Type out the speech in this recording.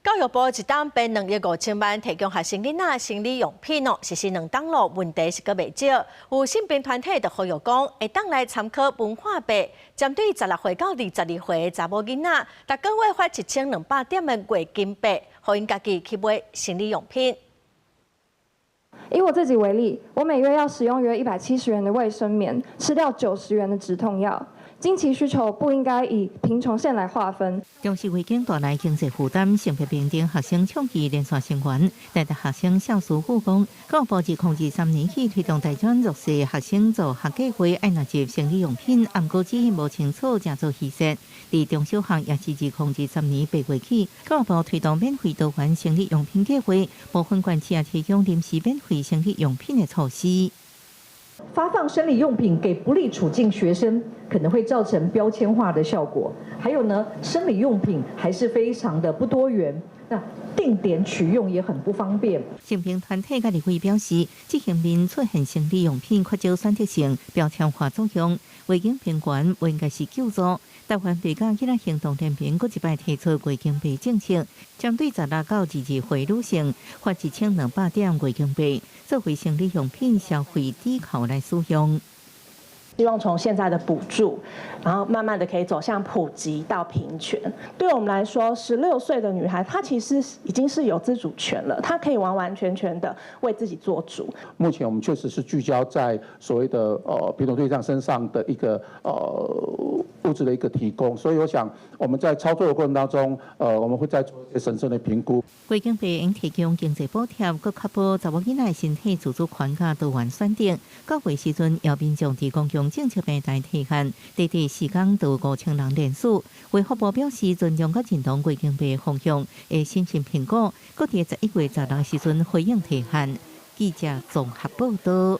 教育部一冬編2億5千萬提供學生囡仔生理用品哦，實施兩冬咯，問題是閣袂少。有性平團體就呼籲講，會當來參考文化部，針對16歲到22歲的查某囡仔，逐個月發1200點的月經幣，予𪜶家己去買生理用品。以我自己為例，我每月要使用約170元的衛生棉，吃掉90元的止痛藥。經期需求不應該以貧窮線來劃分。重視月經帶來經濟負擔，性別平等學生倡議連線聲援。台大學生蕭師傅講，教育部自2023年起推動大專弱勢學生助學計劃，愛納入生理用品，毋過指引無清楚，誠做虛設。佇中小學也是自2023年8月起，教育部推動免費多元生理用品計劃，部分縣市也提供臨時免費生理用品的措施。發放生理用品給不利處境學生，可能會造成標籤化的效果。還有呢，生理用品還是非常的不多元，那定點取用也很不方便。性平團體佮立委表示，執行面出現生理用品缺少選擇性、標籤化作用，月經平權不應該是救助。台灣白甲囡仔行動聯盟閣一擺提出月經幣政策，針對16到22歲女性發1200點月經幣，作為生理用品消費抵扣來使用。希望從現在的補助，然後慢慢的可以走向普及到平權。對我們來說，16歲的女孩，她其實已經是有自主權了，她可以完完全全的為自己做主。目前我們確實是聚焦在所謂的貧窮對象身上的一個物質的一個提供，所以我想我們在操作的過程當中，我們會再做一些審慎的評估。月經幣應提供經濟補貼，閣確保查某囡仔身體自主權佮多元選擇。九月時陣，邀民眾佇公共政策平台提案，短短時間就5000人聯署。衛福部表示尊重佮認同月經幣方向，會審慎評估，閣佇11月16時陣回應提案。記者綜合報道。